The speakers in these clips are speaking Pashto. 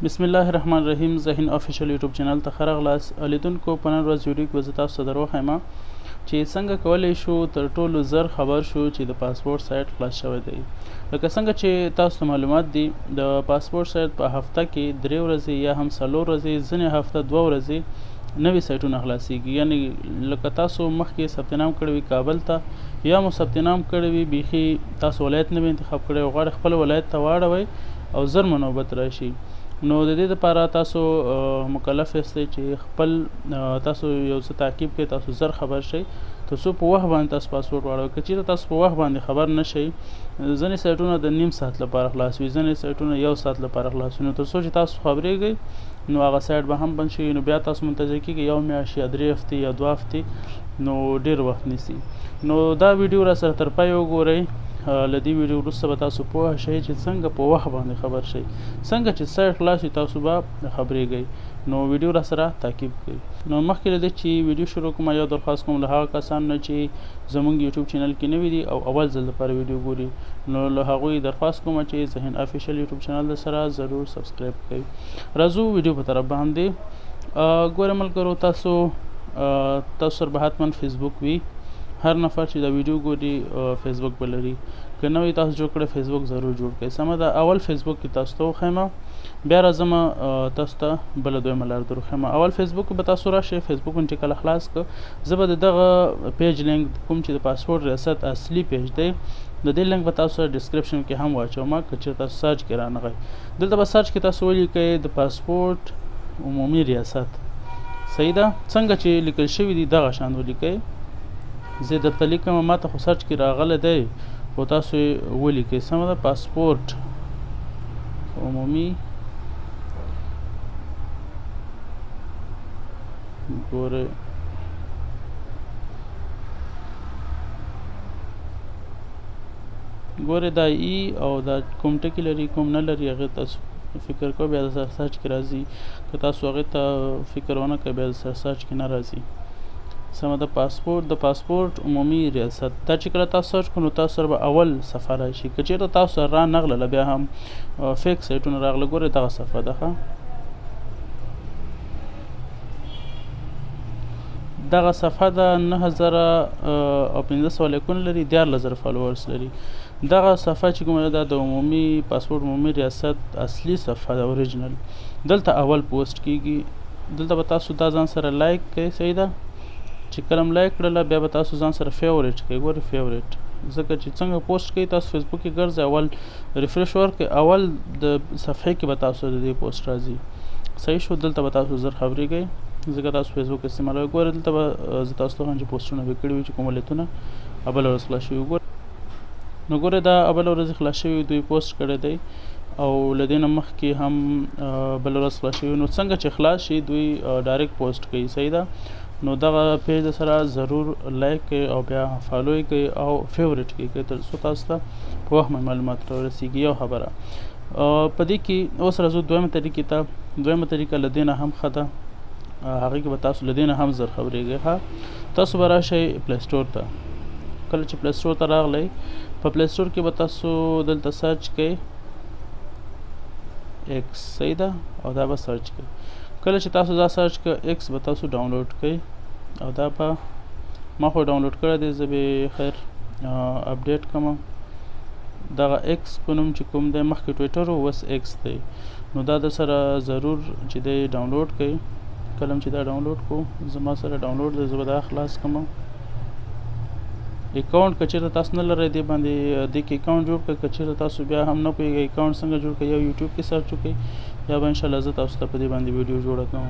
بسم الله الرحمن الرحیم ذهین افیشل یوټیوب چینل ته ښه راغلاست. لیدونکو، په نن ورځ ویډیو کې به زه تاسو ته در وښایم چې څنګه کولی شو تر ټولو زر خبر شو چې د پاسپورت سایت خلاص شوی دی. لکه څنګه چې تاسو ته معلومات دي، د پاسپورت سایت په هفته کې 3 ورځې یا هم 4 ورځې، ځینې هفته 2 ورځې نوي سایټونه خلاصیږي. یعنی لکه تاسو مخکې ثبت نام کړی وي کابل ته، یا مو ثبت نام کړی وي بیخي تاسو ولایت نه وي انتخاب کړی او غواړئ خپل ولایت ته واړوئ او زر مو نوبت راشي، نو د دې لپاره تاسو مکلف یاستئ چې خپل تاسو یو څه تعقیب کړئ، تاسو زر خبر شئ تر څو په وخت باندې تاسو پاسپورت واړوئ. که چیرې تاسو په وخت باندې خبر نه شئ، ځینې سایټونه د نیم ساعت لپاره خلاص وي، ځینې سایټونه یو ساعت لپاره خلاص وي، نو تر څو چې تاسو خبرېږئ نو هغه سایټ به هم بند شي، نو بیا تاسو منتظر کیږئ یو میاشت یا 3 هفتې یا 2 هفتې، نو ډیر وخت نیسي. نو دا ویډیو را سره تر پای وګورئ. له دې ویډیو وروسته به تاسو پوه شئ چې څنګه په وخت باندې خبر شئ، څنګه چې سایټ خلاص شي تاسو به خبرېږئ. نو ویډیو را سره تعقیب کړئ. نو مخکې له دې چې ویډیو شروع کوم، یو درخواست کوم له هغه کسانو نه چې زمونږ یوټیوب چینل کې نوي دي او اول ځل لپاره ویډیو ګوري، نو له هغوی درخواست کوم چې ذهین افیشل یوټیوب چینل در سره ضرور سبسکرایب کړئ. راځو ویډیو په طرف باندې. ګوره ملګرو، تاسو سره به حتما فیسبوک وي. هر نفر چې دا ویډیو ګوري فیسبوک به لري. که نه وي تاسو جوړ کړئ، فیسبوک ضرور جوړ کړئ. سمه ده، اول فیسبوک کې تاسو ته وښیم، بیا راځم تاسو ته بله دویمه لار در وښیم. اول فیسبوک به تاسو راشئ. فیسبوک چې کله خلاص کړ، زه به د دغه پیج لینک کوم چې د پاسپورت ریاست اصلي پیج دی، د دې لینک به تاسو ډسکرپشن کې هم واچوم. که چېرې تاسو سرچ کې رانغی، دلته به سرچ کې تاسو ولیکئ د پاسپورت عمومي ریاست. صحیح ده، څنګه چې لیکل شوي دي دغه شان ولیکئ. زه درته لیکم، ما ته خو سرچ کې راغلی دی، خو تاسو یې ولیکئ. سمه ده، پاسپورت عمومي، ګورئ ګورئ دا ای او دا کوم ټکي لري کوم نه لري هغې تاسو فکر کوئ، بیا د سره سرچ کې راځي. که تاسو هغې ته فکر ونه کړئ، بیا د سره سرچ کې نه راځي. سمه ده، پاسپورت، د پاسپورت عمومي ریاست، دا چې کله تاسو سرچ کړو نو تاسو سره به اول صفحه راشي. که چېرته تاسو سره را نغلله، بیا هم فیک سایټونه راغله. ګورئ دغه صفحه ده، ښه دغه صفحه ده، 9500 لایکونه لري، 13,000 فالوورز لري. دغه صفحه چې کومه ده د عمومي پاسپورت عمومي ریاست اصلي صفحه ده، اوریجنل. دلته اول پوسټ کیږي، دلته به تاسو دا ځان سره لایک کړئ. صحیح ده، چې کله هم لایک کړله بیا به تاسو ځان سره فیوریټ کړئ. ګورئ فیوریټ، ځکه چې څنګه پوسټ کوي تاسو فیسبوک کې ګرځئ، اول ریفرش ورکړئ، اول د صفحې کې به تاسو د دې پوسټ راځي. صحیح شو، دلته به تاسو زر خبرېږئ ځکه تاسو فیسبوک استعمالوئ. ګورئ دلته به زه تاسو ته وښیم چې پوسټونه به کړي وي چې کوم ولایتونه بله ورځ خلاص شوي. ګورئ نو ګورئ دا بله ورځ خلاص شوي، دوی پوسټ کړی دی او له دې نه مخکې هم بله ورځ خلاص شوي. نو څنګه چې خلاص شي دوی ډایرکټ پوسټ کوي. صحیح ده، نو دغه پیج سره ضرور لایک کړئ او بیا فالو یې کړئ او فیوریټ یې کړئ تر څو تاسو ته په وخت معلومات راورسېږي. یو خبره په دې کې اوس راځو دویمه طریقې ته. دویمه طریقه له دې نه هم ښه ده، هغې کې به تاسو له دې نه هم زر خبرېږئ. ښه، تاسو به راشئ پلی سټور ته. کله چې پلی سټور ته راغلئ، په پلی سټور کې به تاسو دلته سرچ کړئ ایکس. صحیح ده، او دا به سرچ کړئ. کله چې تاسو دا سرچ کړئ، ایکس به تاسو ډاونلوډ کړئ او دا به ما خو ډاونلوډ کړی دی، زه به یې خیر اپډیټ کړم. دغه ایکس په نوم چې کوم دی، مخکې ټویټر و، اوس ایکس دی، نو دا د سره ضرور چې دی ډاونلوډ کړئ. کله چې دا ډاونلوډ کړو، زما سره ډاونلوډ دی، زه به دا خلاص کړم. اکاونټ که چېرته تاسو نه لرئ دې باندې، دې کې اکاونټ جوړ کړئ. که چېرته تاسو بیا هم نه پوهېږئ اکاونټ څنګه جوړ کړئ، یا یوټیوب کې سرچ وکړئ، یا به انشاءالله زه تاسو ته په دې باندې ویډیو جوړه کړم.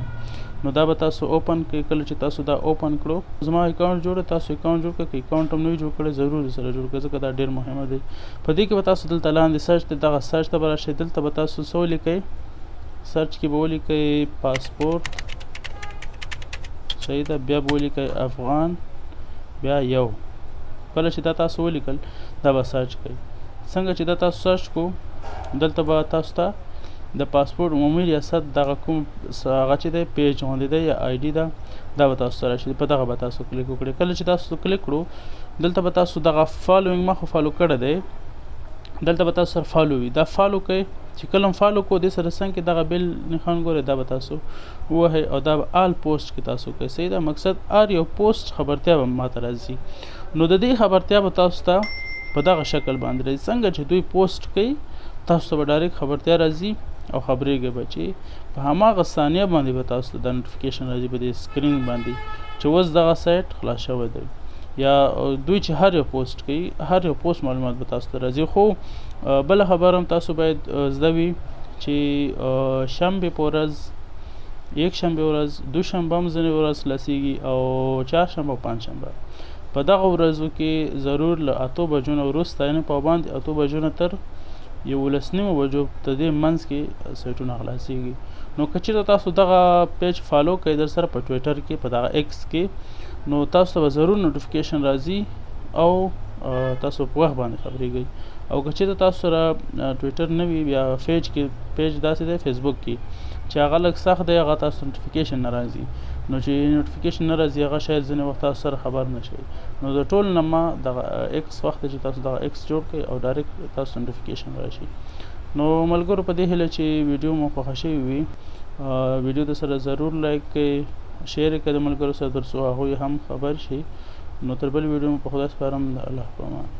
نو دا به تاسو اوپن کړئ. کله چې تاسو دا اوپن کړو، زما اکاونټ جوړ، تاسو اکاونټ جوړ کړئ. که اکاونټ هم نه وي جوړ کړی، ضرور سره جوړ کړئ، ځکه دا ډېر مهمه دی. په دې کې به تاسو دلته لاندې سرچ دی، دغه سرچ ته به راشئ. دلته به تاسو څه ولیکئ؟ سرچ کې به ولیکئ پاسپورت. صحیح ده، بیا به ولیکئ افغان، بیا یو. کله چې دا تاسو ولیکل، دا به سرچ کړئ. څنګه چې دا تاسو سرچ کړو، دلته به تاسو ته د پاسپورت عمومي ریاست دغه کوم هغه چې دی پیج غوندې دی یا آی ډي ده، دا به تاسو ته راشي. په دغه به تاسو کلیک وکړئ. کله چې تاسو کلیک کړو، دلته به تاسو دغه فالوینګ، ما خو فالو کړی دی، دلته به تاسو سره follow وي، دا follow کوئ. چې کله هم follow کو، دې سره څنګ کې دغه bell نښان ګورئ، دا به تاسو ووهئ او دا به all post کې تاسو کوئ. صحیح ده، مقصد هر یو پوسټ خبرتیا به ماته راځي. نو د دې خبرتیا به تاسو ته په دغه شکل باندې راځي، څنګه چې دوی پوسټ کوي تاسو ته به direct خبرتیا راځي او خبرېږئ به چې په هماغه ثانیه باندې به تاسو ته دا notification راځي په دې screen باندې چې اوس دغه سایټ خلاص شوی دی، یا دوی چې هر یو پوسټ کوي هر یو پوسټ معلومات به تاسو ته راځي. خو بله خبره هم تاسو باید زده وي چې شنبې په ورځ، یکشنبې ورځ، دوشنبه هم ځینې ورځ خلاصېږي او چهارشنبه او پنجشنبه، په دغه ورځو کې ضرور له 8 بجو نه وروسته، یعنې پابند 8 بجو نه تر 11:30 بجو تر دې منځ کې سایټونه خلاصېږي. نو که چېرته تاسو دغه page follow کړئ در سره په ټویټر کې، په دغه ایکس کې، نو تاسو ته به ضرور notification راځي او تاسو په وخت باندې خبرېږئ. او که چېرته تاسو سره ټویټر نه وي یا page کې، page داسې دی فیسبوک کې چې هغه لږ سخت دی، هغه تاسو notification نه راځي، نو چې notification نه راځي هغه شاید ځینې وخت تاسو سره خبر نه شئ. نو د ټول نه ما دغه ایکس وخت دی چې تاسو دغه ایکس جوړ کړئ او direct تاسو notification راشي. نو ملګرو په دې هیله چې ویډیو مو خوښه شوې وي، ویډیو د سره ضرور like کړئ، share یې کړئ د ملګرو سره تر څو هغوی هم خبر شي. نو تر بل ویډیو مو په خدای سپارم، د الله په امان.